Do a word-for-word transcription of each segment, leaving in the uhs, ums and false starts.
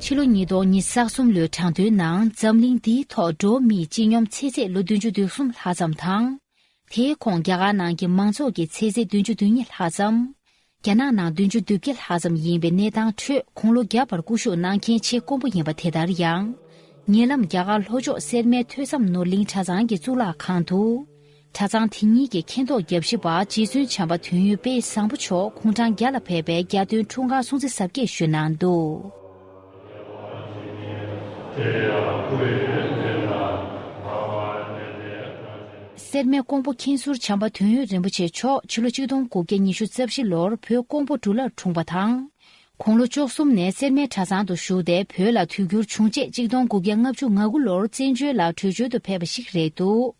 ཕྱི་ལོ་ཉིས་སྟོང་ཉི་ཤུ་རྩ་གསུམ་ལོའི་གྲངས་ཐོའི་ནང་འཛམ་གླིང་འདིའི་ཐོག་འགྲོ་བ་མིའི་སྤྱི་སྙོམས་ཚེ་ཚད་ལོ་བདུན་ཅུ་དོན་གསུམ་ལྷག་ཙམ་དང་། དེའི་ཁོངས་རྒྱ་གར་ནང་གི་མང་ཚོགས་ཀྱི་ཚེ་ཚད་བདུན་ཅུ་དོན་གཉིས་ལྷག་ཙམ། རྒྱ་ནག་ནང་བདུན་ཅུ་དོན་བརྒྱད་ལྷག་ཙམ་ཡིན་པའི་གནས་སྟངས་ཁྲོད་དགུང་ལོ་བརྒྱ་བར་སྐུ་བཞུགས་གནང་མཁན་ཆེས་དཀོན་པོ་ཡིན་པ་དེ་ལྟར་ཡང་། ཉེ་ལམ་རྒྱ་གར་ལྷོ་ཕྱོགས་སེར་སྨད་ཐོས་བསམ་ནོར་གླིང་གྲྭ་ཚང་གི་གཙུག་ལག་ཁང་དུ། གྲྭ་ཚང་དེ་ཉིད་ཀྱི་མཁྱེན་རྟོགས་རྒྱབ་ཞིབ་པ་རྗེ་བཙུན་བྱམས་པ་དོན་ཡོད་དཔལ་བཟང་པོ་མཆོག་དགུང་གྲངས་བརྒྱ་ལ་ཕེབས་པའི་རྒྱ་སྟོན་འཁྲུངས་སྐར་སྲུང་བརྩི་གཟབ་རྒྱས་ཞུས་གནང་འདུག་སེར་སྨད་ཀོང་པོ་མཁན་ཟུར་བྱམས་པ་དོན་ཡོད་རིན་པོ་ཆེ་མཆོག་ཕྱི་ལོ་གཅིག་སྟོང་དགུ་བརྒྱ་ཉི་ཤུ་རྩ་བཞི་ལོར་བོད་ཀོང་པོ་འབྲུག་ལྷར་འཁྲུངས་པ་དང་། དགུང་ལོ་བཅུ་གསུམ་ནས་སེར་སྨད་གྲྭ་ཚང་དུ་བཞུགས་ཏེ་བོད་ལ་དུས་འགྱུར་བྱུང་རྗེས་གཅིག་སྟོང་དགུ་བརྒྱ་ལྔ་བཅུ་ང་དགུ་ལོར་བཙན་བྱོལ་ལ་བྲོས་བྱོལ་དུ་ཕེབས་པ་ཞིག་རེད་འདུག་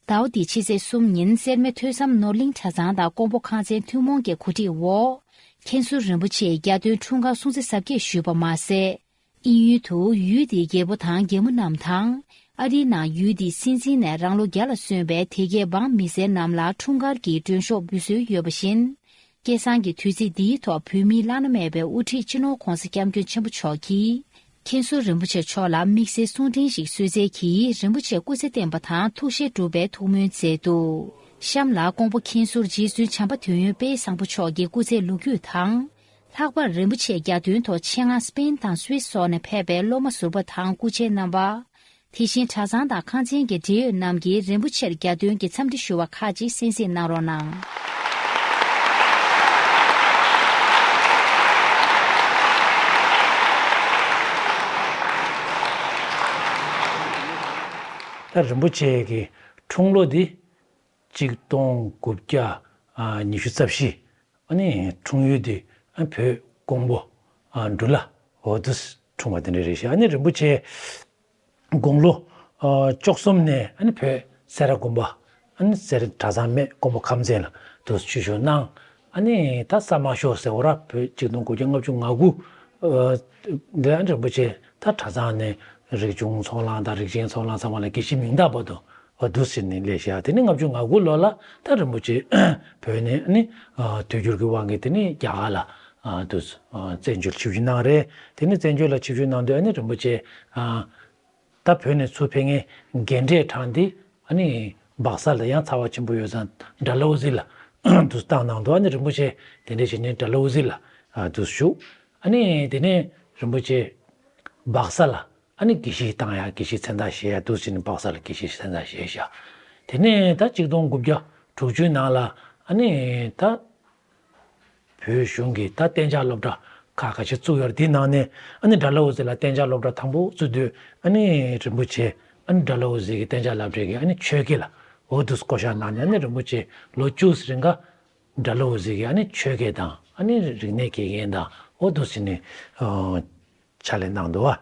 ཟླ་བ་འདིའི་ཕྱི་ཚེས་གསུམ་ཉིན་སེར་སྨད་ཐོས་བསམ་ནོར་གླིང་གྲྭ་ཚང་དང་ཀོང་པོ་ཁང་ཚན་ཐུན་མོང་གི་གོ་སྒྲིག་འོག་མཁན་ཟུར་རིན་པོ་ཆེས་རྒྱ་སྟོན་འཁྲུངས་སྐར་སྲུང་བརྩི་གཟབ་རྒྱས་ཞུས་པ་མ་ཟད། དབྱིན་ཡུལ་དུ་ཡུལ་དེའི་རྒྱལ་པོ་དང་རྒྱལ་མོ་རྣམས་དང་། ཨ་རིའི་ནང་ཡུལ་དེའི་སྲིད་འཛིན་ནས་རང་ལོ་བརྒྱ་ལ་སོན་པའི་དེ་གའི་འབངས་མི་སེར་རྣམས་ལ་འཁྲུངས་སྐར་གྱི་མགྲོན་ཤོག་འབུལ་སྲོལ་ཡོད་པ་བཞིན། སྐལ་བཟང་གི་དུས་ཚིགས་འདིའི་ཐོག་བོད་མིའི་བླ་ན་མེད་པའི་དབུ་ཁྲིད་སྤྱི་ནོར་༧གོང་ས་༧སྐྱབས་མགོན་ཆེན་པོ་མཆོག་གིས། མཁན་ཟུར་རིན་པོ་ཆེ་མཆོག་ལ་དམིགས་བསལ་གསུང་འཕྲིན་ཞིག་གསོལ་སྩལ་གྱིས་རིན་པོ་ཆེ་སྐུ་ཚེ་བརྟན་པ་དང་ཐུགས་བཞེད་འགྲུབ་པའི་ཐུགས་སྨོན་མཛད་འདུག་གཤམ་ལ་ཀོང་པོ་མཁན་ཟུར་རྗེ་བཙུན་བྱམས་པ་དོན་ཡོད་དཔལ་བཟང་པོ་མཆོག་གི་སྐུ་ཚེའི་ལོ་རྒྱུས་དང་། ལྷག་པར་རིན་པོ་ཆེས་རྒྱ་སྟོན་ཐོག་ཆེད་མངགས་སི་པེན་དང་སུད་སི་སོགས་ནས་ཕེབས་པའི་སློབ་མ་ཟུར་པ་དང་སྐུ་མཆེད་རྣམ་པ། དེ་བཞིན་གྲྭ་ཚང་དང་ཁང་ཚན་གྱི་འབྲེལ་ཡོད་རྣམས་ཀྱིས་རིན་པོ་ཆེར་རྒྱ་སྟོན་གྱི་འཚམས་འདྲི་ཞུ་བ་ཁག་ཅིག་གསན་གཟིགས་གནང་རོགས་གནང་། ད་རིན་པོ་ཆེ་གི་འཁྲུངས་ལོ་འདི་གཅིག་སྟོང་དགུ་བརྒྱ་ཉི་ཤུ་རྩ་བཞི། ཨ་ནི་འཁྲུངས་ཡུལ་དེ་ཨ་བོད་ཀོང་པོ་ཨ་འབྲུག་ལྷ་འོ་དེ་འཁྲུངས་པ་དེ་འདྲ་རེད་ཤག་ཨ་ནི་རིན་པོ་ཆེ་དགུང་ལོ་ཨ་བཅུ་གསུམ་ནས་ཨ་ནི་བོད་སེ་ར་དགོན་པ་ཨ་ནི་སེ་ར་གྲྭ་ཚང་མེད་ཀོང་པོ་ཁམས་ཚན་ལ་དུ་ཆོས་ཞུགས་གནང་། ཨ་ནི་ད་ས་མ་ཤོ་ཟེར་བ་ར་བོད་གཅིག་སྟོང་དགུ་བརྒྱ་ལྔ་བཅུ་ང་དགུ་ཨ་འདི་ཨ་ནི་རིན་པོ་ཆེ་ད་གྲྭ་ཚང་ནས་རིག་གཞུང་ཚོགས་ལངས་དང་རིག་ཆེན་ཚོགས་ལངས་ཚང་མ་ལ་དགེ་བཤེས་མིང་བཏགས་བར་དུ། འོ་འདུག་ཟེར་ནས་སླེབས་ཤག་དེ་ནས་ལྔ་བཅུ་ང་དགུ་ལོ་ལ་ད་རིན་པོ་ཆེ་བོད་ནས་ནི་དུས་འགྱུར་གྱི་དབང་གིས་དེ་ནས་རྒྱ་གར་ལ་འདུག་བཙན་བྱོལ་ཆིབས་བསྒྱུར་གནང་རེད། དེ་ནས་བཙན་བྱོལ་ལ་ཆིབས་བསྒྱུར་གནང་དུས་ཨ་ནི་རིན་པོ་ཆེ་ད་བོད་ནས་ཚུར་ཕེབས་མཁན་རྒན་གྲས་གྲངས་འདི་ཨ་ནི་སྦག་ས་ལ་ཡང་ཚ་བ་ཆེན་པོ་ཡོད་ཙང་ཌལ་ཧོ་ཟི་ལ་འདུག་བཏང་གནང་འདུག་ཨ་ནི་རིན་པོ་ཆེ་དེ་འདྲ་བྱས་ནས་ཌལ་ཧོ་ཟི་ལ་འདུག་བཞུགས། ཨ་ནི་དེ་ནས་རིན་པོ་ཆེ་སྦག་ས་ལ། ཨ་ནི་དགེ་བཤེས་བཏང་ཡ་དགེ་བཤེས་མཚན་རྟགས་བཞེས་ཡ་འདུག་ཟེར་ནས་སྦག་ས་ལ་དགེ་བཤེས་མཚན་རྟགས་བཞེས་ཤག་དེ་ནས་ད་གཅིག་སྟོང་དགུ་བརྒྱ་དྲུག་ཅུའི་ནང་ལ་ཨ་ནི་ད་བོད་གཞུང་གིས་ད་གཏན་འཇགས་སློབ་གྲྭ་ཁག་ཁ་ཤས་བཙུགས་ཡོད་རེད། དེའི་ནང་ནས་ཨ་ནི་ཌལ་ཧོ་ཟི་ལ་གཏན་འཇགས་སློབ་གྲྭ་དང་པོ་བཙུགས་དུས་ཨ་ནི་རིན་པོ་ཆེ་ཨ་ནི་ཌལ་ཧོ་ཟི་གི་གཏན་འཇགས་སློབ་གྲྭ་གི་ཨ་ནི་ཆོས་དགེ་ལ་འོ་འདུག་བསྐོ་བཞག་གནང་ནས་ཨ་ནི་རིན་པོ་ཆེ་ལོ་བཅུ་ཙམ་རིང་ག་ཌལ་ཧོ་ཟི་གི་ཨ་ནི་ཆོས་དགེ་དང་ཨ་ནི་རིག་གནས་དགེ་རྒན་དང་འོ་འདུག་ཟེར་ནས་ཕྱག་ལས་གནང་འདུག་བ།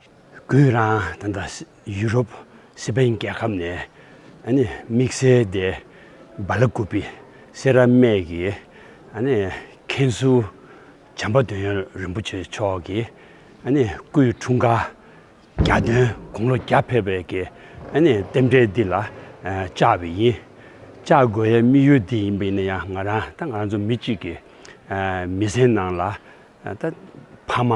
གུས་རང་ད་ལྟ་ཡུ་རོབ་སི་པེན་རྒྱལ་ཁབ་ནས་ཨ་ནི་དམིགས་བསལ་དེ་སྦེལ་ཀོབ་སེ་ར་སྨད་ཀྱི་ཨ་ནི་མཁན་ཟུར་བྱམས་པ་དོན་ཡོད་རིན་པོ་ཆེ་མཆོག་གི་ཨ་ནི་སྐུའི་འཁྲུངས་སྐར་རྒྱ་སྟོན་དགུང་ལོ་བརྒྱ་ཕེབས་པའི་གི་ཨ་ནི་རྟེན་འབྲེལ་འདི་ལ་ཨ་བཅར་བ་ཡིན། བཅར་དགོས་ཡའི་དམིགས་ཡུལ་འདི་ཡིན་པ་ཡིན་ན་ཡང་ང་རང་ད་ང་རང་ཚོ་མི་གཅིག་གི་ཨ་མི་ཚེའི་ནང་ལ་ད་ཕ་མ་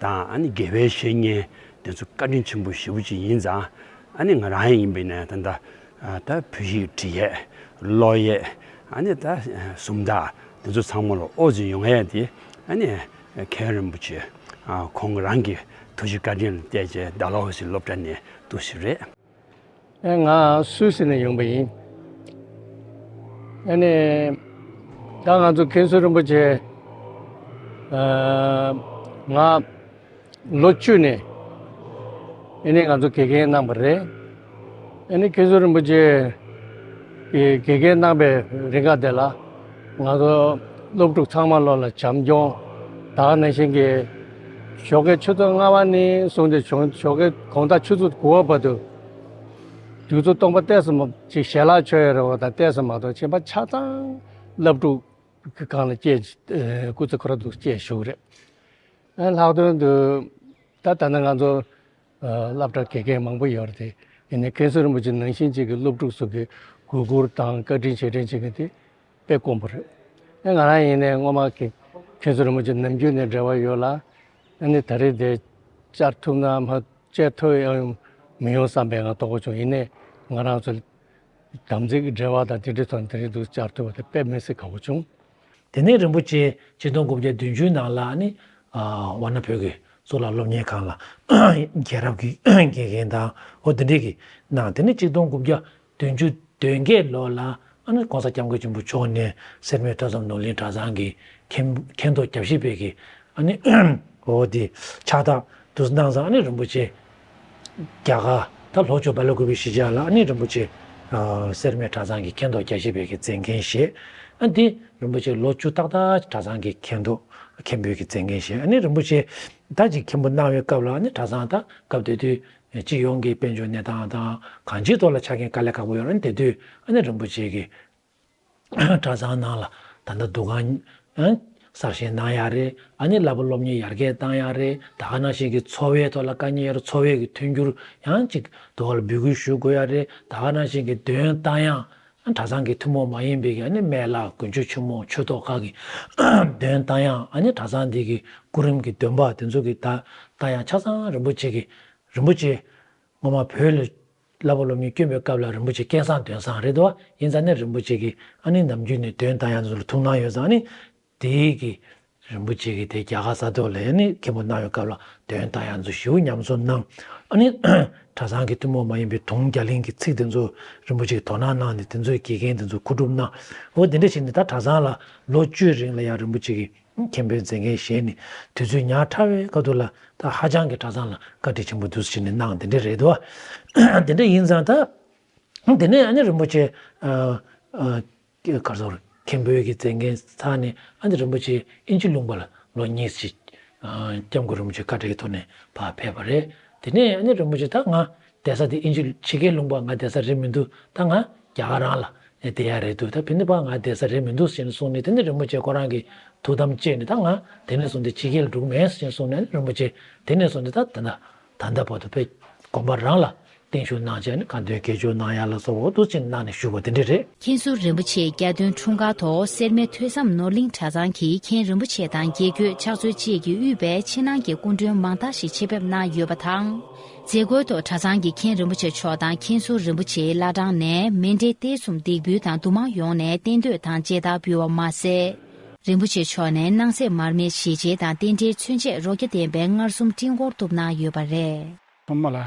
དང་ཨ་ནི་དགེ་བའི་བཤེས་གཉེན་དེ་ཚོ་བཀའ་དྲིན་ཆེན་པོ་ཞེ་པོ་ཅིག་ཡིན་ཙང་ཨ་ནི་ང་རང་ཡིན་པ་ཡིན་ན་ད་ལྟ་ད་བོད་ཡིག་འབྲི་ཡས་ཀློག་ཡས་ཨ་ནི་ད་སུམ་རྟགས་དེ་ཚོ་ཚང་མ་ལ་ཨོ་ཙི་ཡོང་ཡས་དེ་ཨ་ནི་མཁན་རིན་པོ་ཆེ་ཁོང་རང་གི་ཐུགས་རྗེ་བཀའ་དྲིན་ལ་བརྟེན་བྱས་ཌལ་ཧོ་ཟི་སློབ་གྲྭ་ནས་འདུག་ཞིག་རེད། ཨེ་ང་སུད་སི་ནས་ཡོང་པ་ཡིན། ཨ་ནི་ད་ང་ཚོ་མཁན་ཟུར་རིན་པོ་ཆེ་ཨ་ང་ལོ་བཅུ་ནས་ཨ་ནི་ང་ཚོ་དགེ་རྒན་གནང་པ་རེད། ཨ་ནི་མཁན་ཟུར་རིན་པོ་ཆེ་གི་དགེ་རྒན་གནང་པའི་རིང་ག་དེ་ལ་ང་ཚོ་སློབ་ཕྲུག་ཚང་མ་ལོ་ལ་བྱམས་སྐྱོང་ད་ག་ནང་བཞིན་གྱི་ཞོགས་ཀའི་ཆུ་ཚོད་ལྔ་པ་ནས་བཟུང་སྟེ་ཞོགས་ཞོགས་ཀའི་དགོང་དག་ཆུ་ཚོད་དགུ་པ་བར་དུ། དུས་ཚོད་སྟོང་པ་ཏོག་ཙམ་ཅིག་ཞལ་ལག་མཆོད་ཡ་རེད་བ་དང་ཏོག་ཙམ་མ་གཏོགས་ཁྱིམ་པ་ཆ་ཚང་སློབ་ཕྲུག་གི་སྒང་ལ་སྐྱེལ་སྐུ་ཚེ་ཁོ་ར་འདུག་སྐྱེལ་བཞུགས་རེད། ལྷག་དོན་དུ་ད་ད་ནི་ང་ཚོ་སློབ་གྲྭ་དགེ་རྒན་མང་པོ་ཡོད་རེད་དེ་ཡིན་ནའི་མཁན་ཟུར་རིན་པོ་ཆེ་ནང་བཞིན་ཅིག་གི་སློབ་ཕྲུག་ཚོ་གི་གུས་བཀུར་དང་བཀའ་དྲིན་རྗེས་དྲན་བྱེད་མཁན་དེ་དཔེ་དཀོན་པོ་རེད། ཨེ་ང་རང་ཡིན་ནའི་སྔོན་མ་གི་མཁན་ཟུར་རིན་པོ་ཆེ་ནམ་རྒྱུན་ནས་འབྲེལ་བ་ཡོད་ལ། ཨ་ནི་ད་རེས་དེ་ བཅར་ཐུབ་ན་མ་བཅར་ཐུབ་ཡང་མི་ཡོང་བསམ་པའི་ང་དོགས་པ་བྱུང་། ཡིན་ནའི་ང་རང་ཚོ་དམ་ཚིག་གི་འབྲེལ་བ་དང་དེ་འདྲའི་ཐོག་ནས་དེ་རིང་འདུག་བཅར་ཐུབ་པ་དེ་དཔེ་མི་སྲིད་དགའ་པོ་བྱུང་། དེ་ནས་རིན་པོ་ཆེ་ཆིག་སྟོང་དགུ་བརྒྱ་བདུན་ཅུ་ནང་ལ་ནི་ཝཱ་ཎ་བོད་ཀྱི་གཙུག་ལག་སློབ་གཉེར་ཁང་ལ་རྒྱལ་རབས་ཀྱི་དགེ་རྒན་དང་འོ་དེ་འདྲས་ཀྱི་གནང་། དེ་ནས་ཆིག་སྟོང་དགུ་བརྒྱ་བདུན་ཅུ་དོན་བརྒྱད་ལོ་ལ་ཨ་ནི་༸གོང་ས་༸སྐྱབས་མགོན་ཆེན་པོ་མཆོག་ནས་སེར་སྨད་ཐོས་བསམ་ནོར་གླིང་གྲྭ་ཚང་གི་མཁན་མཁན་ཐོག་རྒྱ་བཞི་པའི་གི་ཨ་ནི་འོ་དེ་ཕྱག་རྟགས་དུ་གནང་ཙང་ཨ་ནི་རིན་པོ་ཆེ་རྒྱ་གར་ད་ལྷོ་ཕྱོགས་བལ་ཀུ་པེ་གཞིས་ཆགས་ལ་ཨ་ནི་རིན་པོ་ཆེ་སེར་སྨད་གྲྭ་ཚང་གི་མཁན་ཐོག་རྒྱ་བཞི་པའི་གི་མཛད་འགན་བཞེས། ཨ་འདི་རིན་པོ་ཆེ་ལོ་བཅུ་ཏག་ཏག་གྲྭ་ཚང་གི་མཁན་ཐོག་མཁན་པོའི་གི་མཛད་འགན་བཞེས། ཨ་ནི་རིན་པོ་ཆེ་ད་ཅིག་མཁན་པོ་གནང་བའི་སྐབས་ལ་ཨ་ནི་གྲྭ་ཚང་ད་སྐབས་དེ་དུས་སྤྱི་ཡོངས་ཀྱི་དཔལ་འབྱོར་གནས་སྟངས་དང་གང་ཅིའི་ཐོག་ལ་ཆ་རྐྱེན་དཀའ་ལས་ཁག་པོ་ཡོད་རེད། དེ་དུས་ཨ་ནི་རིན་པོ་ཆེ་གི་གྲྭ་ཚང་ནང་ལ་ད་ལྟ་འདུ་ཁང་ཨ་གསར་བཞེངས་གནང་ཡག་རེད། ཨ་ནི་བསླབ་པ་སློབ་གཉེར་ཡར་རྒྱས་བཏང་ཡག་རེད། ད་ག་ནང་བཞིན་གྱི་འཚོ་བའི་ཐོག་ལ་དཀའ་ངལ་ཡོད་རེད། འཚོ་བའི་གི་མཐུན་འགྱུར་ཡང་ཅིག་དོ་ལ་འབོད་སྐུལ་ཞུ་དགོས་ཡག་རེད། ད་ག་ནང་བཞིན་གྱི་འདོན་བཏང་ཡག་ཨ་གྲྭ་ཚང་གི་ཐུན་མོང་མ་ཡིན་པའི་གི་ཨ་ནི་སྨན་བླ་དགུན་ཆོས་ཆེན་མོ་ཆོས་ཐོག་ཁག་གི་འདོན་བཏང་ཡག་ཨ་ནི་གྲྭ་ཚང་འདི་གི་སྐུ་རིམ་གྱི་འདོན་པ་དེ་ཚོ་གི་ད་བཏང་ཡག་ཆ་ཚང་རིན་པོ་ཆེ་གི་རིན་པོ་ཆེ་སྔོན་མ་བོད་ལ་བསླབ་པ་སློབ་གཉེར་བསྐྱོན་པའི་སྐབས་ལ་རིན་པོ་ཆེ་སྐལ་བཟང་འདོན་བཟང་རེད་དོ། ཡིན་ཙང་ནི་རིན་པོ་ཆེ་གིས་ཨ་ནི་ནམ་རྒྱུན་ནས་འདོན་བཏང་ཡག་ཚོ་ལ་ཐུགས་སྣང་ཡོད་ཙང་ཨ་ནི་དེའི་གི་རིན་པོ་ཆེ་གིས་དེ་རྒྱ་གར་ས་ཐོག་ལ་ཨ་ནི་མཁན་པོ་གནང་བའི་སྐབས་ལ་འདོན་བཏང་ཡག་ཚོ་ཞེ་པོ་ཉམས་གསོ་གནང་། ཨ་ནི་གྲྭ་ཚང་གི་ཐུན་མོང་མ་ཡིན་པའི་དུང་རྒྱ་གླིང་གི་ཚིག་དེ་ཚོ་རིན་པོ་ཆེ་གིས་དོ་སྣང་གནང་ནས་དེ་ཚོའི་དགེ་རྒན་དེ་ཚོ་མཁོ་སྒྲུབ་གནང་། འོ་དེ་འདྲ་བྱས་ནས་ད་གྲྭ་ཚང་ལ་ལོ་བཅུའི་རིང་ལ་ཡང་རིན་པོ་ཆེ་གིས་མཁན་པོའི་མཛད་འགན་བཞེས་ནས་དུས་ཚོད་ཉག་ཕྲ་བའི་སྐབས་དུ་ལ་ད་ཧ་ཅང་གི་གྲྭ་ཚང་ལ་བཀའ་དྲིན་ཆེན་པོ་འདུག་སེ་བྱས་ནས་གནང་། དེ་འདྲ་རེད་དོ། དེ་འདྲ་ཡིན་ཙང་ད་དེ་ནས་ཨ་ནི་རིན་པོ་ཆེ་ཨ་ཨ་ག་རེ་ཟེར་མཁན་པོའི་གི་མཛད་འགན་ཚར་ནས་ཨ་ནི་རིན་པོ་ཆེ་དབྱིན་ཇི་ལུང་པ་ལ་ལོ་གཉིས་ཤིག་ཨ་སྐྱབས་མགོན་རིན་པོ་ཆེ་བཀའ་དྲིན་གྱི་ཐོག་ནས་ཕར་ཕེབས་པ་རེད། དེ་ནས་ཨ་ནི་རིན་པོ་ཆེ་ད་ང་བསྡད་ས་དེ་དབྱིན་ཇི་ཕྱི་རྒྱལ་ལུང་པ་ང་བསྡད་ས་རེད་མི་འདུག་ད་ང་རྒྱ་གར་རང་ལ་བསྡད་ཡག་རེད་འདུག་ད་ཕི་ནི་པ་ང་བསྡད་ས་རེད་མི་འདུག་ཟེར་ནས་གསུངས་ནས། དེ་ནས་རིན་པོ་ཆེ་ཁོ་རང་གིས་ཐུགས་དམ་བཅས་ནས་ད་ང་དེ་ནས་བཟུང་སྟེ་ཕྱི་རྒྱལ་ལ་འགྲོ་གི་མེད་ཟེར་ནས་གསུངས་ནས། རིན་པོ་ཆེ་དེ་ནས་བཟུང་སྟེ་ད་ད་ད་ད་ལྟ་བར་དུ་དཔེ་དགོན་པ་རང་ལ་བརྟན་བཞུགས་གནང་བྱས་ནས་ཁ་འདོན་དགེ་སྦྱོར་གནང་ཡག་ལ་སོགས་འོ་འདུག་ཅིག་གནང་ནས་བཞུགས་པ་དེ་འདྲ་རེད། མཁན་ཟུར་རིན་པོ་ཆེའི་གྱ་སྟོན་འཁྲུངས་སྐར་ཐོག་སེར་སྨད་ཐོས་བསམ་ནོར་གླིང་གྲྭ་ཚང་གིས་མཁན་རིན་པོ་ཆེ་དང་དགེ་བསྐོས་ཕྱག་མཛོད་བཅས་ཀྱིས་དབུས་པའི་ཕྱི་ནང་གི་སྐུ་མགྲོན་མང་དག་ཞིག་ཆེད་ཕེབས་གནང་ཡོད་པ་དང་། མཛད་སྒོའི་ཐོག་གྲྭ་ཚང་གི་མཁན་རིན་པོ་ཆེ་མཆོག་དང་མཁན་ཟུར་རིན་པོ་ཆེའི་བླ་བྲང་ནས་མཎྜལ་རྟེན་གསུམ་འདེགས་འབུལ་དང་འདུ་མང་ཡོངས་ནས་རྟེན་མདོས་དང་མཇལ་དར་ཕུལ་བ་མ་ཟད། རིན་པོ་ཆེ་མཆོག་ནས་སྣང་གསལ་མར་མེའི་ཞལ་ལྕེ་དང་རྟེན་འབྲེལ་མཚོན་ཆས་རོ་བརྒྱ་ལྡན་པའི་མངར་གསུམ་སྤྲིན་འཁོར་གཏུབས་གནང་ཡོད་པ་རེད། ཚང་མ་ལ་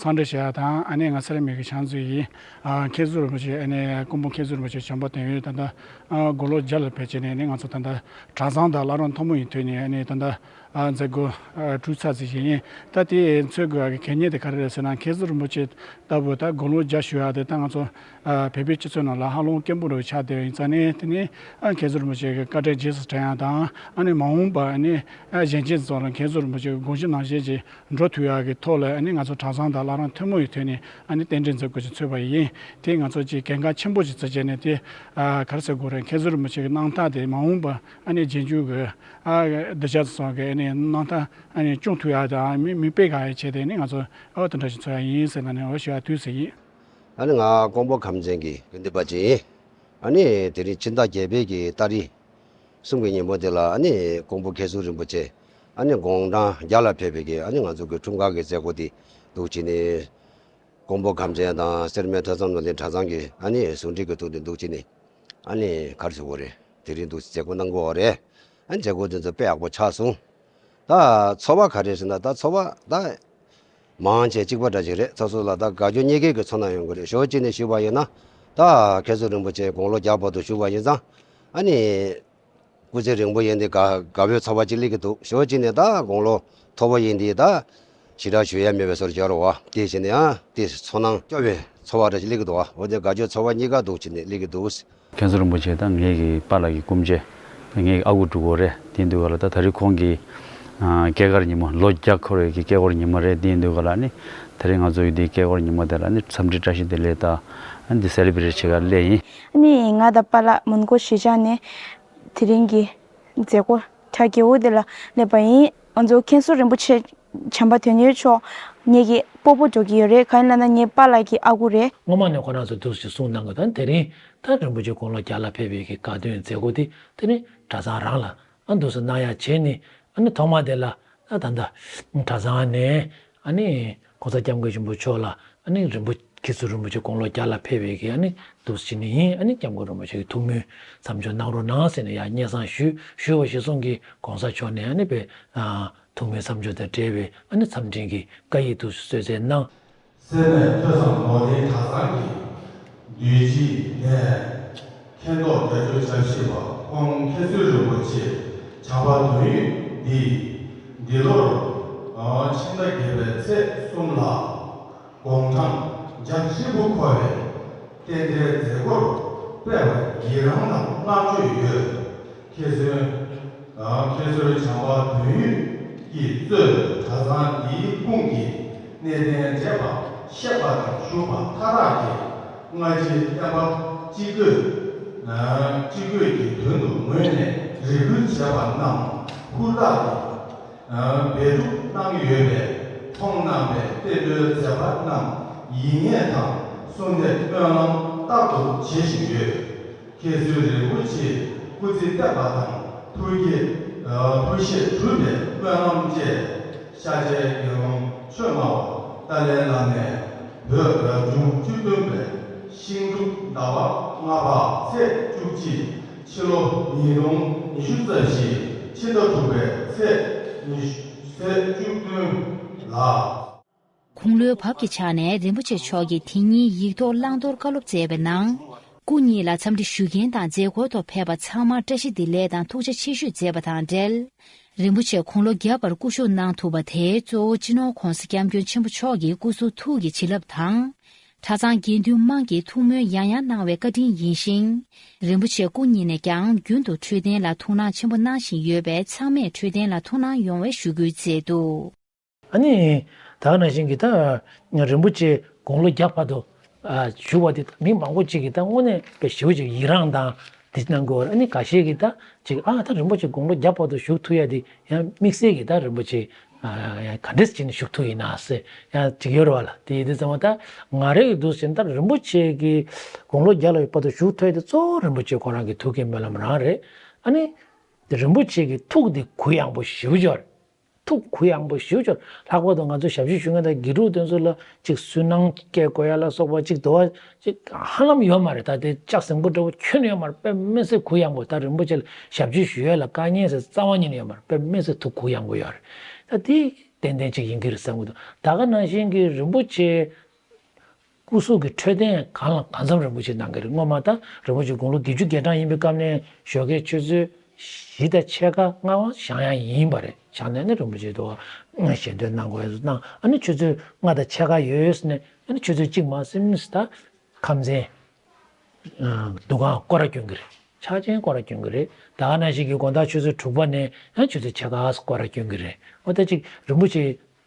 འཚམས་འདྲི་ཞུ་ཡག་དང་། ཨ་ནི་ང་སེར་སྨད་ཀྱི་ཕྱག་མཛོད་ཡིན། ཨ་མཁན་ཟུར་རིན་པོ་ཆེ་ཨ་ནི་མགོན་པོ་མཁན་ཟུར་རིན་པོ་ཆེ་བྱམས་པ་དོན་ཡོད་ད་ལྟ་ཨ་དགུང་ལོ་བརྒྱ་ལ་ཕེབས་བྱས་ནས་ཨ་ནི་ང་ཚོ་ད་ལྟ་གྲྭ་ཚང་དང་བླ་བྲང་ཐུན་མོང་ཡིན་དུས་ནས་ཨ་ནི་ད་ལྟ་ཨ་མཛད་སྒོ་ཨ་གྲོལ་ཚར་ཟིན་བཞིན་ཡིན། ད་དེ་མཚོན་དགོས་ཡག་གི་གལ་གནད་དེ་ག་རེ་རེད་ཟེར་ན། མཁན་ཟུར་རིན་པོ་ཆེ་ལྟ་བུ་ད་དགུང་ལོ་བརྒྱ་བཞུགས་ཡག་དེ་ད་ང་ཚོ་ཨ་བོད་པའི་སྤྱི་ཚོགས་ནང་ལ་ཧ་ལམ་སྐྱེན་པོ་རུ་ཆགས་བསྡད་པ་ཡིན་ཙང་ནས། དེ་ནས་ཨ་མཁན་ཟུར་རིན་པོ་ཆེ་གི་བཀའ་དྲིན་རྗེས་སུ་དྲན་ཡག་དང་། ཨ་ནི་མ་འོངས་པ་ཨ་ནི་ཨ་གཞོན་སྐྱེས་ཚོ་ལ་མཁན་ཟུར་རིན་པོ་ཆེ་གི་དགོངས་གཞི་ནང་བཞིན་ཅིག་འགྲོ་ཐུབ་ཡག་གི་ཐོག་ལ་ཨ་ནི་ང་ཚོ་གྲྭ་ཚང་དང་བླ་བྲང་ཐུན་མོང་གི་ཐོག་ནས་ཨ་ནི་རྟེན་འབྲེལ་མཛད་སྒོ་ཅིག་འཚོགས་པ་ཡིན། དེ་ང་ཚོ་ཅིག་གལ་འགངས་ཆེན་པོ་ཞིག་བརྩི་བྱས་ནས། དེ་ཨ་ག་རེ་ཟེར་དགོས་རེད། མཁན་ཟུར་རིན་པོ་ཆེ་གི་རྣམ་ཐར་དེ་མ་འོངས་པ་ཨ་ནི་རྗེས་འཇུག་གི་ཨ་གདུལ་བྱ་ཚོ་གི་ཨ་ནི་རྣམ་ཐར་ཨ་ནི་སྐྱོང་ཐུབ་ཡག་དང་མི་མིག་དཔེ་དགའ་ཡག་ཆེད་དུ་ཨ་ནི་ང་ཚོ་ཨ་དེ་འདྲ་ཞིག་འཚོགས་ཡག་ཡིན་ཟེར་ནས་ཨ་ནི་ཞུ་ཡག་དུས་ཟིན་ཡིན། ཨ་ནི་ང་ཀོང་པོ་ཁམས་ཚན་གྱི་དགེ་འདུན་པ་ཅིག་ཡིན། ཨ་ནི་དེ་རིང་ཕྱི་ཟླ་བརྒྱད་པའི་གི་ཏ་རིག་གསུམ་གྱི་ཉིན་མོ་དེ་ལ་ཨ་ནི་ཀོང་པོ་མཁན་ཟུར་རིན་པོ་ཆེ་ཨ་ནི་དགུང་གྲངས་བརྒྱ་ལ་ཕེབས་པའི་གི་ཨ་ནི་ང་ཚོ་གི་འཁྲུངས་སྐར་གྱི་མཛད་སྒོ་དེ་འདུག་བྱས་ནས། ཀོང་པོ་ཁམས་ཚན་དང་སེར་སྨད་ཐོས་བསམ་ནོར་གླིང་གྲྭ་ཚང་གི་ཨ་ནི་ཟུང་འབྲེལ་གྱི་ཐོག་ནས་འདུག་བྱས་ནས། ཨ་ནི་ག་རེ་ཟེར་དགོས་རེད། དེ་རིང་འདུག་མཛད་སྒོ་གནང་གི་ཡོད་རེད། ཨ་ནི་མཛད་སྒོ་དེ་ཚོ་དཔེ་ཡག་པོ་ཆགས་སོང་། ད་ཚོར་བ་ག་རེ་ཟེར་ན། ད་ཚོར་བ་ད་མང་ཆེ་གཅིག་པ་འདྲ་ཅིག་རེད། སོ་སོ་ལ་ད་དགའ་སྐྱོ་གཉིས་ཀའི་གི་ཚོར་སྣང་ཡོང་གི་རེད། ཞོ་གཅིག་ནས་ཞུས་པ་ཡིན་ན། ད་མཁན་ཟུར་རིན་པོ་ཆེ་དགུང་ལོ་བརྒྱ་བར་དུ་བཞུགས་པ་ཡིན་ཙང་། ཨ་ནི་སྐུ་ཚེ་རིང་པོ་ཡིན་དེ་དགའ་དགའ་པོའི་ཚོར་བ་ཅིག་སླེབས་ཀྱི་འདུག་ཞོ་གཅིག་ནས་ད་དགུང་ལོ་མཐོ་པོ་ཡིན་དེ་ད་ཞེ་དྲག་ཞུ་ཡ་མེད་པའི་བཟོ་འདྲ་ཅིག་ཡོད་རེད་བ། དེ་བྱས་ནས་ཨ་དེ་ཚོར་སྣང་སྐྱོ་བའི་ཚོར་བ་འདྲ་ཅིག་སླེབས་ཀྱི་འདུག་བ། འོ་དེ་དགའ་སྐྱོ་ཚོར་བ་གཉིས་ཀ་འདུག་བྱས་ནས་སླེབས་ཀྱི་འདུག་མཁན་ཟུར་རིན་པོ་ཆེ་དང་ངེད་ཀྱི་པཱ་ལགས་ཀྱི་སྐུ་མཆེད། ངེད་ཀྱི་ཨ་ཁུ་འདྲ་པོ་རེད། དེ་དུས་ག་ལ་ད་ད་རེས་ཁོང་གི་ཨ་སྐྱེས་སྐར་ཉིན་མོ། ལོ་བརྒྱ་འཁོར་བའི་གི་སྐྱེས་སྐར་ཉིན་མོ་རེད། དེ་དུས་ག་ལ་ནི་ད་རེས་ང་ཚོ་ཡི་དེ་སྐྱེས་སྐར་ཉིན་མོ་དེ་ལ་ནི་འཚམས་འདྲི་བཀྲ་ཤིས་བདེ་ལེགས་དང་། ཨ་འདི་སེ་ལེ་བྷི་རེཊ་བྱེད་གར་སླེབས་ཡིན། ཨ་ནི་ང་དང་པཱ་ལགས་མོན་གྷོ་གཞིས་ཆགས་ནས་དེ་རིང་གི་མཛད་སྒོ་གྲ་རྒྱས་པོ་དེ་ལ་སླེབས་པ་ཡིན། ང་ཚོ་མཁན་ཟུར་རིན་པོ་ཆེ་བྱམས་པ་དོན་ཡོད་མཆོག་ངེད་ཀྱི་སྤོ་བོ་འགྲོ་གི་ཡོད་རེད། གང་ཡིན་ལབ་ན་ངའི་པཱ་ལགས་ཀྱི་ཨ་ཁུ་རེད། སྔོན་མ་ནས་ཁོ་རང་ཚོ་འདུག་སེ་གསུང་གནང་གི་དང་། དེ་རིང་ད་རིན་པོ་ཆེ་དགུང་ལོ་བརྒྱ་ལ་ཕེབས་པའི་གི་དགའ་སྟོན་མཛད་སྒོ་དེ་དེ་རིང་གྲྭ་ཚང་རང་ལ་ཨ་འདུག་སེ་གནང་ཡག་བྱས་ནས། ཨ་ནི་ཐོག་མ་དེ་ལ་ ད་ད་ལྟ་གྲྭ་ཚང་ནས་ཨ་ནི་༸གོང་ས་༸སྐྱབས་མགོན་ཆེན་པོ་མཆོག་ལ་ཨ་ནི་རིན་པོ་མཁན་ཟུར་རིན་པོ་ཆེ་དགུང་ལོ་བརྒྱ་ལ་ཕེབས་པའི་གི་ཨ་ནི་འདུག་སེ་བྱས་ནས་ཡིན། ཨ་ནི་༸སྐྱབས་མགོན་རིན་པོ་ཆེ་གི་ཐུགས་སྨོན་མཚམས་སྦྱོར་གནང་རོགས་གནང་ཟེར་ནས་ཡར་སྙན་སེང་ཞུས། ཞུས་པ་གཞིར་བཟུང་གིས་༸གོང་ས་མཆོག་ནས་ཨ་ནི་དཔེ་ཐུགས་སྨོན་མཚམས་སྦྱོར་དང་འབྲེལ་བའི་ཨ་ནི་འཚམས་འཕྲིན་གྱི་བཀའ་ཡིག་འདུག་སེ་གསོལ་སྩལ་གནང་། སེར་སྨད་ཐོས་བསམ་ནོར་གླིང་གྲྭ་ཚང་གི་འདུས་སྤྱི་ནས་མཁན་ཐོག་རྒྱ་ཆོས་ཞབས་ཞུ་བ་ཁོང་མཁན་ཟུར་རིན་པོ་ཆེ་བྱམས་པ་དོན་ཡོད་འདི་འདི་ལོར་ཕྱི་ཟླ་བརྒྱད་པའི་ཚེས་གསུམ་ལ་དགུང་གྲངས་འཇའ་ཧྲིལ་པོ་འཁོར་བའི་རྟེན་འབྲེལ་མཛད་སྒོར་ཕེབས་པར་ཡི་རངས་དང་བསྔགས་བརྗོད་ཡོད། མཁན་ཟུར་མཁན་ཟུར་བྱམས་པ་དོན་ཡོད་ཀྱིས་གཙོས་གྲྭ་ཚང་འདིའི་ཁོངས་ཀྱི་གནས་བརྟན་བགྲེས་པ་གཤེགས་པ་དང་བཞུགས་པ་མཐའ་དག་གིས་སྔ་ཕྱི་བསྟན་པ་སྤྱི་སྒོས་སྤྱི་སྒོས་ཀྱི་དོན་དུ་ངོས་ནས་རེ་སྐུལ་བྱས་པ་རྣམས་ཧུར་ཐག་གིས་འབད་སྒྲུབ་གནང་ཡོད་པས། མཐོང་གནང་བའི་བསྟན་འགྲོའི་མཛད་པ་རྣམས་ཡིད་ངེས་དང་གསོལ་འདེབས་སྨོན་ལམ་རྟག་ཏུ་བྱེད་བཞིན་ཡོད། མཁན་ཟུར་རིན་པོ་ཆེའི་སྐུ་ཚེ་བརྟན་པ་དང་ཐུགས་བསྐྱེད་ཐུགས་བཞེད་གྲུབ་པའི་སྨོན་ལམ་བཅས་ཤར་རྒྱལ་དགེ་སློང་ཆོས་སྨྲ་བ་ཏཱ་ལའི་བླ་མས་བོད་རབ་བྱུང་བཅུ་བདུན་པའི་ཤིང་འབྲུག་ཟླ་བ་ལྔ་པ་ཚེས་བཅུ་གཅིག་ཕྱི་ལོ་ཉིས་སྟོང་ཉི་ཤུ་རྩ་བཞི་ཕྱི་ཟླ་དྲུག་པའི་ཚེས་ཉི་ཤུ་ཚེས་བཅུ་བདུན་ལ། དགུང་ལོའི་བབ་ཀྱི་ཆ་ནས་རིན་པོ་ཆེ་མཆོག་གིས་དེ་ཉིན་ཡིག་ཐོག་བླང་དོར་བཀའ་སློབ་སྩལ་བའི་ནང་། སྐུ་ཉིད་ལ་འཚམས་འདྲི་ཞུ་མཁན་དང་མཛད་སྒོའི་ཐོག་ཕེབས་པ་ཚང་མར་བཀྲ་ཤིས་བདེ་ལེགས་དང་ཐུགས་རྗེ་ཆེ་ཞུ་མཛད་པ་དང་འབྲེལ། རིན་པོ་ཆེ་དགུང་ལོ་བརྒྱ་བར་སྐུ་བཞུགས་གནང་ཐུབ་པ་དེ་གཙོ་བོ་སྤྱི་ནོར་༸གོང་ས་༸སྐྱབས་མགོན་ཆེན་པོ་མཆོག་གི་སྐུ་གཟུགས་ཐུགས་ཀྱི་བྱིན་རླབས་དང་། གྲྭ་ཚང་དགེ་འདུན་དམངས་ཀྱིས་ཐུགས་སྨོན་ཡང་ཡང་གནང་བའི་བཀའ་དྲིན་ཡིན་ཞིང་། རིན་པོ་ཆེ་སྐུ་ཉིད་ནས་ཀྱང་རྒྱུན་དུ་འཕྲོད་བསྟེན་ལ་ཐུགས་སྣང་ཆེན་པོ་གནང་བཞིན་ཡོད་པས། ཚང་མས་འཕྲོད་བསྟེན་ལ་ཐུགས་སྣང་ཡོང་བའི་ཞུ་སྐུལ་མཛད་འདུག། ཨ་ནི། ད་ག་ནང་བཞིན་གྱི་ད་རིན་པོ་ཆེ་དགུང་ལོ་བརྒྱ་བར་དུ་བཞུགས་པ་དེ་མི་མང་པོ་ཅིག་གིས་ད་དངོས་གནས་དཔེ་ཞེ་པོ་ཅིག་ཡི་རངས་དང་དེ་གནང་དགོས་པ་རེད། ཨ་ནི་ཁ་ཤས་ཀྱིས་ད་ཅིག་ཨ་ད་རིན་པོ་ཆེ་དགུང་ལོ་བརྒྱ་བར་དུ་བཞུགས་ཐུབ་ཡ་དེ་ཡང་དམིགས་བསལ་གྱི་ད་རིན་པོ་ཆེ་ག་འདྲས་བྱས་ནས་བཞུགས་ཐུབ་ཡིན་ན་ཟེར་ཡང་ཅིག་ཡོད་རེད་བ་ལ། དེ་ཡིན་དུས་ཙམ་པ་ད་ང་རང་གི་འདུག་ཟེར་ན་ད་རིན་པོ་ཆེ་གི་དགུང་ལོ་བརྒྱ་ལ་བར་དུ་བཞུགས་ཐུབ་ཡ་དེ་གཙོ་བོ་རིན་པོ་ཆེ་ཁོ་རང་གི་ཐུགས་བསྐྱེད་སྨོན་ལམ་རང་རེད། ཨ་ནི་རིན་པོ་ཆེ་གི་ཐུགས་དེ་གུ་ཡངས་པོ་ཞེ་པོ་ཅིག་རེད། ཐུགས་གུ་ཡངས་པོ་ཞེ་པོ་ཅིག་རེད། ལྷག་པར་དུ་ང་ཚོ་ཞབས་ཕྱི་ཞུ་མཁན་དང་དགེ་ཕྲུག་དེ་ཚོ་ལ་ཅིག་སུན་སྣང་སྐྱེ་དགོས་ཡ་ལ་སོགས་པ་ཅིག་དོ་བ་ཅིག་ཧ་ལམ་ཡོད་མ་རེད། ད་དེ་ལྕགས་ཟིང་པོ་འདྲ་བོ་ཁྱོན་ནས་ཡོད་མ་རེད། དཔེ་མི་སྲིད་གུ་ཡངས་པོ། ད་རིན་པོ་ཆེ་ལ་ཞབས་ཕྱི་ཞུ་ཡ་ལ་དཀའ་ངལ་ཟེར་རྩ་བ་ཉིད་ནས་ཡོད་མ་རེད། དཔེ་མི་སྲིད་ཐུགས་གུ་ཡངས་པོ་ཡོད་རེད། ད་དེ་ཏན་ཏན་ཅིག་ཡིན་གྱི་རེད་བསམ་གྱི་འདུག། ད་ག་ནང་བཞིན་གྱི་རིན་པོ་ཆེ་སྐུ་གཟུགས་ཀྱི་འཕྲོད་བསྟེན་གང་ལ་གང་འཚམ་རིན་པོ་ཆེ་གནང་གི་རེད། སྔོན་མ་ད་རིན་པོ་ཆེ་དགུང་ལོ་བརྒྱད་ཅུ་གྱ་གྲངས་ཡིན་པའི་སྐབས་ནས་ཞོགས་ཀས་ཆུ་ཚོད་བཞི་དང་ཕྱེད་ཀ་ལྔ་པ་བཞེངས་ཡ་ཡིན་པ་རེད། བཞེངས་ནས་ནི་རིན་པོ་ཆེ་དོ་ཞལ་འདོན་གནང་དགོས་ཡ་གནང་། ཨ་ནི་ཆུ་ཚོད་ལྔ་དང་ཕྱེད་ཀ་ཡོལ་ནས་ཨ་ནི་ཆུ་ཚོད་གཅིག་མ་ཟིན་ད་ཁམས་ཚན་འདུ་ཁང་སྐོར་ར་སྐྱོན་གྱི་རེད། ཕྱག་ཆེན་སྐོར་ར་སྐྱོན་གྱི་རེད། ད་ག་ནང་བཞིན་གྱི་དགོང་དག་ཆུ་ཚོད་དྲུག་པ་ནས་ཡང་ཆུ་ཚོད་ཕྱེད་ཀ་སྐོར་ར་སྐྱོན་གྱི་རེད། འོ་ད་ཅིག་རིན་པོ་ཆེ་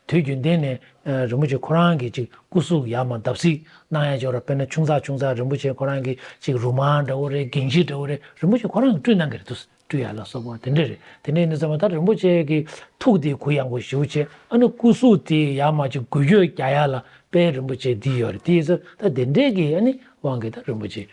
དུས་རྒྱུན་ལྡན་ནས་རིན་པོ་ཆེ་ཁོ་རང་གི་ཅིག་སྐུ་གཟུགས་ཡར་མར་བརྡབ་གསིག་གནང་ཡ་ཅིག་ཡོད་རེད། དཔེར་ན་ཆུང་ཙག་ཆུང་ཙག་རིན་པོ་ཆེ་ཁོ་རང་གི་ཅིག་རུ་མང་འདྲ་བོ་རེད། གྱང་ཤིང་འདྲ་བོ་རེད། རིན་པོ་ཆེ་ཁོ་རང་གིས་བཀྲུས་གནང་གི་རེད། དུ་བཀྲུས་ཡ་ལ་སོགས་པ་དེ་འདྲ་རེད། དེ་འདྲ་ཡིན་དུས་ཙམ་པ་ད་རིན་པོ་ཆེ་གི་ཐུགས་དེ་གུ་ཡངས་པོ་ཞེ་པོ་བྱས། ཨ་ནི་སྐུ་གཟུགས་དེ་ཡར་མར་ཅིག་འགུལ་སྐྱོད་རྒྱག་ཡ་ལ་དཔེ་རིན་པོ་ཆེ་འདི་ཡོད་རེད། དེ་ཡིན་ཙང་ད་དེ་འདྲའི་གི་ཨ་ནི་དབང་གིས་ད་རིན་པོ་ཆེ་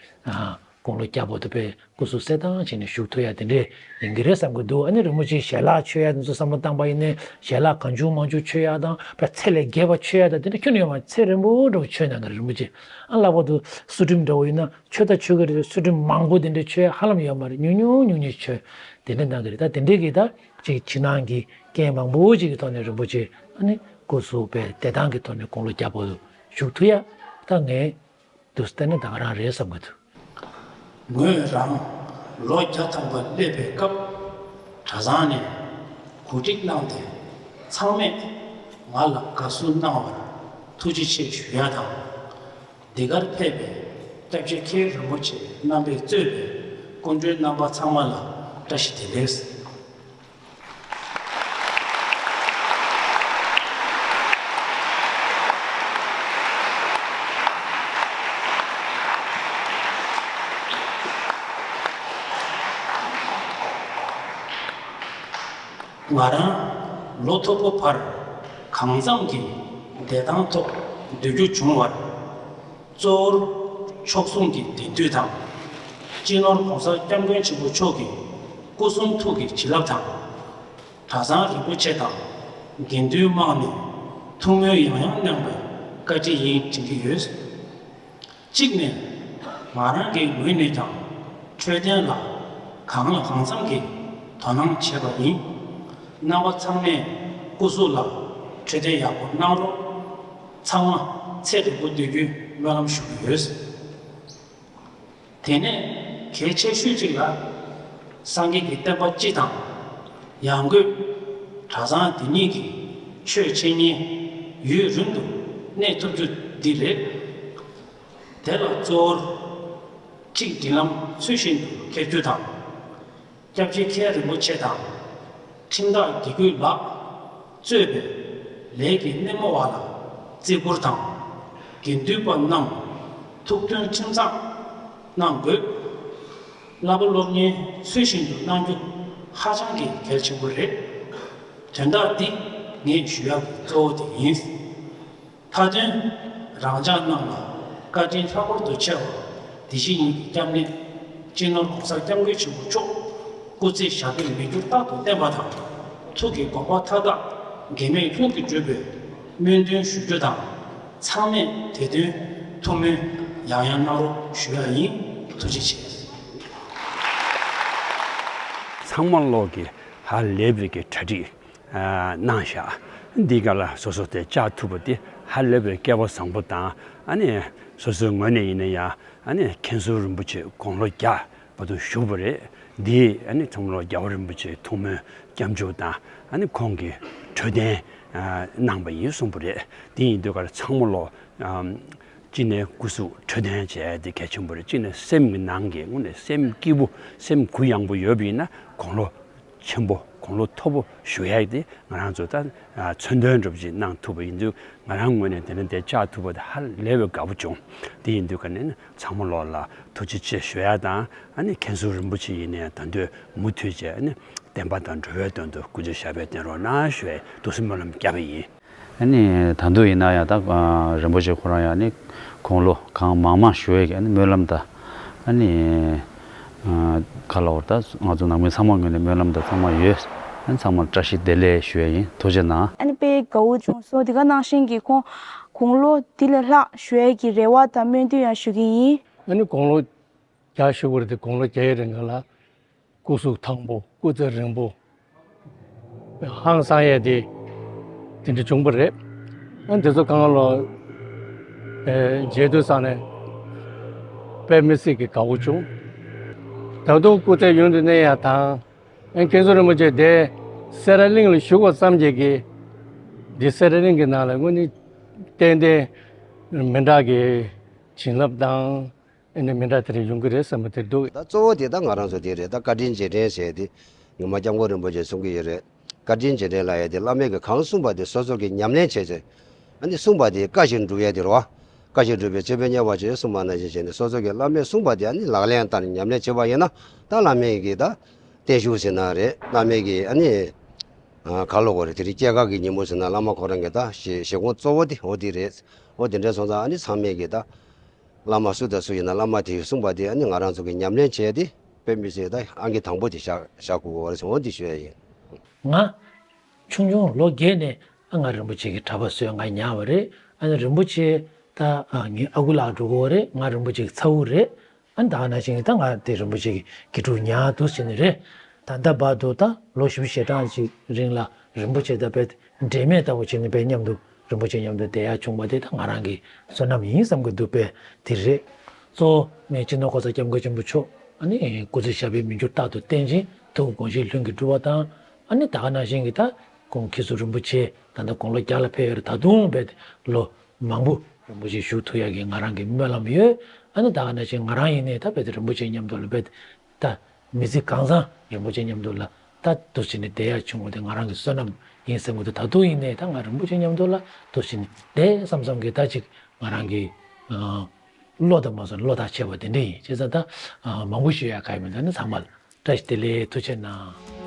དགུང་ལོ་བརྒྱ་བར་དུ་དཔེ་སྐུ་གཟུགས་གསལ་ཐང་བྱས་ནས་བཞུགས་ཐུབ་ཡ་དེ་འདྲས་ཡིན་གྱི་རེད་བསམ་གྱི་འདུག། ཨ་ནི་རིན་པོ་ཆེའི་ཞལ་ལག་མཆོད་ཡ་དེ་ཚོ་བསམ་བློ་བཏང་པ་ཡིན་ནའི་ཞལ་ལག་གང་བྱུང་མང་བྱུང་མཆོད་ཡ་དང་དཔེ་ཚད་ལས་བརྒལ་བ་མཆོད་ཡ་དང་དེ་འདྲ་ཁྱོན་ནས་ཡོད་མ་རེད། ཚད་རན་པོ་འདྲ་བོ་མཆོད་གནང་གི་རེད་རིན་པོ་ཆེ། ཨ་ལྷག་པར་དུ་ཚུལ་ཁྲིམས་འདྲ་བོ་ཡིན་ན་མཆོད་ད་མཆོད་ཀྱི་རེད། ཚུལ་ཁྲིམས་མང་པོ་དེ་འདྲས་མཆོད་ཡ་ཧ་ལམ་ཡོད་མ་རེད། ཉུང་ཉུང་ཉུང་ཉུང་མཆོད་དེ་འདྲས་གནང་གི་རེད། ད་དེ་འདྲས་ཀྱིས་ད་ཅིག་ཕྱི་ནང་གི་རྐྱེན་མང་པོ་ཅིག་གི་ཐོག་ནས་རིན་པོ་ཆེ་ཨ་ནི་སྐུ་གཟུགས་དཔེ་བདེ་ཐང་གི་ཐོག་ནས་དགུང་ལོ་བརྒྱ་བར་དུ་བཞུགས་ཐུབ་ཡ་ད་ངས། དུ་བལྟས་ན་ད་ག་རང་རེད་བསམ་གྱི་འདུག། ངོས་རང་ལོ་བརྒྱ་ཐམ་པ་སླེབས་པའི་སྐབས་གྲྭ་ཚང་ནས་གོ་སྒྲིག་གནང་སྟེ་ཚང་མས་ང་ལ་དགའ་བསུ་གནང་བར་ཐུགས་རྗེ་ཆེ་ཞུ་ཡ་དང་། འདི་གར་ཕེབས་པའི་སྐྱབས་རྗེ་མཁན་རིན་པོ་ཆེ་རྣམ་པས་གཙོས་པའི་སྐུ་མགྲོན་རྣམ་པ་ཚང་མ་ལ་བཀྲ་ཤིས་བདེ་ལེགས། ང་རང་ལོ་མཐོ་པོ་བར་གང་འཚམ་གྱི་བདེ་ཐང་ཐོག་སྡོད་རྒྱུ་བྱུང་བར། གཙོ་བོར་མཆོག་ཟུང་གི་བདེན་མཐུ་དང་། སྤྱི་ནོར་༸གོང་ས་༸སྐྱབས་མགོན་ཆེན་པོ་མཆོག་གི་སྐུ་གསུང་ཐུགས་ཀྱི་བྱིན་རླབས་དང་། གྲྭ་ཚང་རིན་པོ་ཆེ་དང་ དགེ་འདུན་དམངས་ནས་ཐུགས་སྨོན་ཡང་ཡང་གནང་བའི་བཀའ་དྲིན་ཡིན་དྲན་གྱི་ཡོད། གཅིག་ནས། ང་རང་གི་ངོས་ནས་ཀྱང་འཕྲོད་བསྟེན་ལ་གང་ལ་གང་འཚམ་གྱིས་དོ་སྣང་བྱས་པ་ཡིན། རྣམ་པ་ཚང་མས་སྐུ་གཟུགས་ལ་འཕྲོད་བསྟེན་ཡག་པོ་གནང་རོགས། ཚང་མ་ཚེ་རིང་པོ་སྡོད་རྒྱུའི་སྨོན་ལམ་ཞུ་གི་ཡོད། དེ་ནས་གལ་ཆེ་ཤོས་གཅིག་ལ། སངས་རྒྱས་ཀྱི་བསྟན་པ་སྤྱི་དང་། ཡང་སྒོས་གྲྭ་ཚང་འདི་ཉིད་ཀྱི་ཆོས་འཆད་ཉན་ཡུན་རིང་དུ་གནས་ཐུབ་རྒྱུ་འདི་རེད། དེ་ལ་གཙོ་བོར། གཅིག་མདུན་ལམ་ཚུལ་བཞིན་དུ་འཁྱེར་རྒྱུ་དང་། སྐྱབས་རྗེ་མཁན་རིན་པོ་ཆེ་དང་། ཁྲིམས་བདག་དགེ་བསྐོས་ལགས་གཙོས་པའི་ལས་ཀྱི་སྣེ་མོ་བ་ལ་བརྩི་བཀུར་དང་། དགེ་འདུན་པ་རྣམས་ཐུགས་མཐུན་ཁྲིམས་གཙང་གནང་དགོས། བསླབ་པ་སློབ་གཉེར་ཚུལ་བཞིན་དུ་གནང་རྒྱུ་ཧ་ཅང་གི་གལ་ཆེན་པོ་རེད། དོན་དག་འདི་ངས་ཞུ་ཡག་གི་གཙོ་བོ་དེ་ཡིན། མཐའ་དོན། རང་ཅག་རྣམས་ལ་བཀའ་དྲིན་ལྷག་པར་དུ་ཆེ་བ་དེ་བཞིན་ཉིད་ཀྱི་སྐྱབས་གནས་སྤྱི་ནོར་༸གོང་ས་༸སྐྱབས་མགོན་ཆེན་པོ་མཆོག་སྐུ་ཚེ་ཞབས་པད་མི་འགྱུར་རྟག་ཏུ་བརྟན་པ་དང་། ཐུགས་ཀྱི་དགོངས་པ་མཐའ་དག་འགལ་མེད་ལྷུན་གྱིས་གྲུབ་པའི་སྨོན་འདུན་ཞུ་རྒྱུ་དང་། ཚང་མས་དེ་དོན་ཐུགས་སྨོན་ཡང་ཡང་གནང་རོགས་ཞུ་ཡ་ཡིན། ཐུགས་རྗེ་ཆེ། ཚང་མ་ལོག་གི་ཧ་ལས་པའི་གི་གྲ་སྒྲིག་གནང་བཞག་འདི་ག་ལ་སོ་སོ་དེ་བཅར་ཐུབ་པ་དེ་ཧ་ལས་པའི་སྐལ་བ་བཟང་པོ་དང་། ཨ་ནི་སོ་སོའི་ངོས་ནས་ཡིན་ན་ཡང་། ཨ་ནི་མཁན་ཟུར་རིན་པོ་ཆེ་དགུང་ལོ་བརྒྱ་བར་དུ་བཞུགས་པ་རེད། འདི་ཨ་ནི་ཚང་མ་ལོ་རྒྱལ་བ་རིན་པོ་ཆེའི་ཐུགས་སྨོན་སྐྱབས་འཇུག་དང་། ཨ་ནི་ཁོང་གིས་འཕྲོད་བསྟེན་གནང་བ་ཡིན་གསུངས་པ་རེད། འདི་ཡིན་དུས་ག་ལ་ཚང་མ་ལོ། གཅིག་ནས་སྐུ་གཟུགས་འཕྲོད་བསྟེན་བྱས་ཏེ་གལ་ཆེན་པོ་རེད། གཅིག་ནས་སེམས་ཀྱི་ནང་གི་དངོས་གནས་སེམས་སྐྱིད་པོ་སེམས་གུ་ཡངས་པོ་ཡོད་པ་ཡིན་ན་དགུང་ལོ་ཆེན་པོ་དགུང་ལོ་མཐོ་པོ་བཞུགས་ཡག་དེ་ང་རང་ཚོ་ད་མཚོན་དོན་འདྲ་པོ་ཅིག་གནང་ཐུབ་པ་ཡིན་དུས། ང་རང་ངོས་ནས་དེ་ནས་དེ་བཅར་ཐུབ་པ་དེ་ཧ་ལས་པའི་དགའ་པོ་བྱུང་། དེ་ཡིན་དུས་ག་ནས་ཚང་མ་ལོག་ལ་ཐུགས་རྗེ་ཆེ་ཞུ་ཡག་དང་། ཨ་ནི་མཁན་ཟུར་རིན་པོ་ཆེ་ཡིན་ནའི་ད་དུང་མུ་མཐུད་བྱས། ཨ་ནི་བསྟན་པ་དང་འགྲོ་བའི་དོན་དུ་སྐུ་ཚེ་ཞབས་པད་བརྟན་རོགས་གནང་ཞུ་ཡག་ཐུགས་སྨོན་ལམ་བརྒྱབ་པ་ཡིན། ཨ་ནི་ད་དུང་ཡིན་ན་ཡང་ད་རིན་པོ་ཆེ་ཁོ་རང་ཡང་ནི་དགུང་ལོ་གང་མང་མང་བཞུགས་ཡག་གི་ཨ་ནི་སྨོན་ལམ་དང་། ཨ་ནི་ག་ལ་བར་ད་ང་ཚོ་ནང་མི་ཚང་མ་ངོས་ནས་སྨོན་ལམ་དང་ཚང་མ་ཡོད། ཨ་ནི་ཚང་མར་བཀྲ་ཤིས་བདེ་ལེགས་ཞུ་ཡག་ཡིན། ཐུགས་རྗེ་གནང་། ཨ་ནི་དཔེ་དགའ་བོ་བྱུང་སོང་། དེ་ག་ནང་བཞིན་གྱི་ཁོང་དགུང་ལོ་འདི་ལས་ལྷག་བཞུགས་ཡག་གི་རེ་བ་དང་སྨོན་འདུན་ཡང་ཞུ་གི་ཡིན། ཨ་ནི་དགུང་ལོ་བརྒྱ་བཞུགས་པ་རེད་དེ། དགུང་ལོ་བརྒྱ་ཡི་རིང་ག་ལ་སྐུ་གཟུགས་ཐང་པོ་སྐུ་ཚེ་རིང་པོ་ཧང་སང་ཡས་དེ་དེ་འདྲ་བྱུང་པ་རེད། ཨ་འདི་ཚོ་གང་ལོ་མཇལ་དུས་ཙང་ནས་དཔེ་མི་སྲིད་ཀྱི་དགའ་བོ་བྱུང་། ད་དུང་སྐུ་ཚེ་ཡུན་དུ་གནས་ཡག་དང་། ཨ་མཁན་ཟུར་རིན་པོ་ཆེ་དེ་སེ་ར་གླིང་ལ་བཞུགས་པ་ཙམ་གྱིས་ཀྱི་འདི་སེ་ར་གླིང་གི་ནང་ལ་དངོས་གནས་ཏན་ཏན་མི་འདྲ་གི་བྱིན་རླབས་དང་། ཨ་ནི་མི་འདྲ་དེ་རིགས་ཡོང་གི་རེད་བསམ་པ་དེ་འདུག་ད་གཙོ་བོ་དེ་ད་ང་རང་ཚོ་དེ་རེད། ད་བཀའ་དྲིན་རྗེས་དྲན་ཟེར་དེ་ངོ་མ་སྐྱབས་མགོན་རིན་པོ་ཆེས་གསུང་གི་ཡོད་རེད། བཀའ་དྲིན་རྗེས་དྲན་ལབ་ཡ་དེ་བླ་མས་ཀྱིས་གང་གསུངས་པ་དེ་སོ་སོ་གིས་ཉམས་ལེན་བྱས་ཚེ། ཨ་ནི་གསུངས་པ་དེ་བཀའ་བཞིན་སྒྲུབ་ཡ་དེ་རེད་བ། བཀའ་བཞིན་སྒྲུབ་པའི་ཆོས་འཕེལ་ཉེ་བར་བྱེད་གསུངས་པ་ནང་བཞིན་བྱས་ནས་སོ་སོ་གིས་བླ་མས་གསུངས་པ་དེ་ཨ་ནི་ལག་ལེན་བསྟར་ནས་ཉམས་ལེན་བྱེད་པ་ཡིན་ན། ད་བླ་མས་ཀྱིས་ད་བརྟན་བཞུགས་ཟེར་ན་རེད། བླ་མས་ཀྱིས་ཨ་ནི་ག་ལབ་དགོས་རེད། དེ་རིང་སྐྱེས་སྐར་གྱི་ཉིན་མོ་ཟེར་ན་བླ་མ་ཁོ་རང་གི་ད་བཞེས་བཞེས་སྒོ་གཙོ་བོ་དེ་འོ་དེ་རེད། འོ་དེ་འདྲ་སོང་ཙང་ཨ་ནི་ཚང་མས་ཀྱིས་ད་བླ་མ་སུ་དང་སུ་ཡིན་ན་བླ་མ་དེས་གསུངས་པ་དེ་ཨ་ནི་ང་རང་ཚོ་གིས་ཉམས་ལེན་བྱས་ཏེ་དཔེ་མི་སྲིད་ད་ཨང་ཀི་དང་པོ་དེ་བཞག་བཞག་དགོས་ཀྱི་རེད་ཟེར། འོ་དེ་ཞུ་ཡ་ཡིན། ང་ཆུང་ཆུང་ལོ་བརྒྱད་ནས་ཨ་ང་རིན་པོ་ཆེ་གི་གྲྭ་པ་བཟོས་ང་ཉར་བ་རེད། ཨ་ནི་རིན་པོ་ཆེ་ད་ཨ་ངའི་ཨ་ཁུ་ལགས་འགྲོ་གི་རེད། ང་རིན་པོ་ཆེ་གི་ཚ་བོ་རེད། ཨ་ནི་ད་ག་ནང་བཞིན་གྱི་ད་ང་དེ་རིན་པོ་ཆེ་གི་དགེ་ཕྲུག་ཉག་འདུག་ཟེར་ནི་རེད། ད་ལྟ་བར་དུ་ད་ལོ་བཞི་བཅུ་ཞེ་གྲངས་ཅིག་རིང་ལ་རིན་པོ་ཆེ་དང་དཔེ་འབྲལ་མེད་ལྟ་བུ་བྱས་ནས་དཔེ་མཉམ་དུ་རིན་པོ་ཆེ་མཉམ་དུ་བསྡད་ཡག་བྱུང་བ་དེ་ད་ང་རང་གི་བསོད་ནམས་ཡིན་བསམ་གྱི་འདུག་དཔེ་དེ་རེད། གཙོ་བོ་ངས་སྤྱི་ནོར་༸གོང་ས་༸སྐྱབས་མགོན་ཆེན་པོ་མཆོག་ཨ་ནི་སྐུ་ཚེ་ཞབས་པད་མི་འགྱུར་རྟག་ཏུ་བརྟན་ཅིང་ཐུགས་ཀྱི་དགོངས་བཞེད་ལྷུན་གྱིས་གྲུབ་པ་དང་། ཨ་ནི་ད་ག་ནང་བཞིན་གྱི་ད་ཁོང་མཁན་ཟུར་རིན་པོ་ཆེ་ད་ལྟ་དགུང་ལོ་བརྒྱ་ལ་ཕེབས་ཡོད་རེད། ད་དུང་དཔེ་ལོ་མང་པོ་རིན་པོ་ཆེ་བཞུགས་ཐུབ་ཡག་གི་ང་རང་གི་སྨོན་ལམ་ཡོད། ཨ་ནི་ད་ག་ནང་བཞིན་ང་རང་ཡིན་ནའི་ད་དཔེ་དེ་རིན་པོ་ཆེ་མཉམ་དུ་ལ་དཔེ་ད་མི་ཚེ་གང་བཟང་རིན་པོ་ཆེ་མཉམ་དུ་ལ་ད་འདུག་བྱས་ནས་བསྡད་ཡག་བྱུང་བ་དེ་ང་རང་གི་བསོད་ནམས་ཡིན་བསམ་གྱི་འདུག་ད་དུང་ཡིན་ནའི་ད་ང་རིན་པོ་ཆེ་མཉམ་དུ་ལ་འདུག་བྱས་ནས་བསྡད་བསམ་བསམ་གྱི་ད་ཅིག་ང་རང་གི་ཨ་བློ་དང་མ་སོང་བློ་ཐག་ཆད་པ་དེ་འདྲ་ཡིན། བྱས་ཙང་ད་ཨ་མང་པོ་ཞུ་ཡག་ག་ཡོད་མེད། ད་ནི་ཚང་མ་ལ་བཀྲ་ཤིས་བདེ་ལེགས། ཐུགས་རྗེ་གནང་།